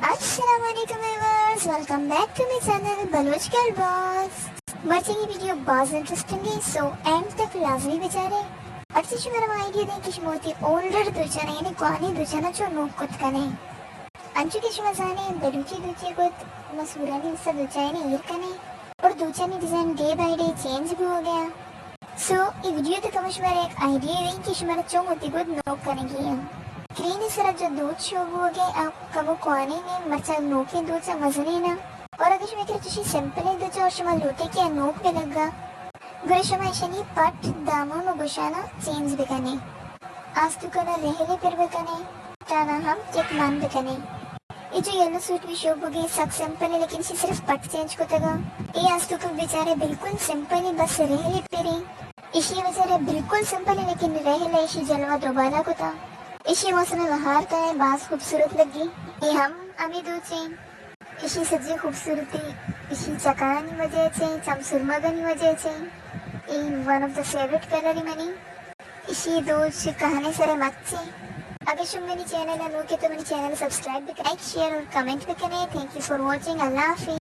السلام علیکم viewers, welcome back to my channel Baloch girl boss. مرچی کی ویڈیو باز انٹرسٹنگ ہے، سو اینڈ تک لازمی بچارے۔ مرچی شمارا ما آئیڈیا دیں کہ شما وتی اولڈر دوچانا یعنی کوانی دوچانا چو نوک کت کنے۔ انچو کہ شما زانے بلوچی دوچی گد مسورانی وسا دوچائنے ایر کنے اور دوچانی design day by day change بوگیا۔ سو ای ویڈیو تہ کمو شمارا یک آئیڈیا دیں کہ شمارا چون وتی گد نوک کنگی ہیں۔ کرین سرا جو دوچ شو بوگے آ کمو کوانی نے، مرچا نوکیں دوچا مزنینا۔ اور اگر شما کرا چشی سمپل دوچا اور شما لوٹے کہ آ نوک بہ لگا، گڑا شما ایشانی پٹ، دامن و گوشانا چینج بکنے۔ آستوکانا رہلے پر بکنے، پٹانا ہم چک مان بکنے۔ اے جو یلو سوٹ بھی شو بوگے سک سمپل ہے، لیکن اسی صرف پٹ چینج کتگا۔ اے آستوکا بیچارے بالکل سمپل ہے، بس رہلے پرے۔ اشی بیچارے بالکل سمپل ہے، لیکن رہلے اشی جلوہ دوبالا کتا۔ اشی موسم بہار کا ہے، باز خوبصورت لگی۔ اے ہم ہمیں دوچیں۔ اشی سجی خوبصورتی اشی چکانی وجہ چے، چم سرمگانی وجہ چے۔ اے one of the favourite colour ہی منی۔ اشی دوچ کہنے سرے مچے۔ اگر شما منی چینل نوکے تو منی چینل سبسکرائب بکنے، لائک، شیئر اور کمنٹ بکنے۔ Thank you for watching. اللہ حافظ۔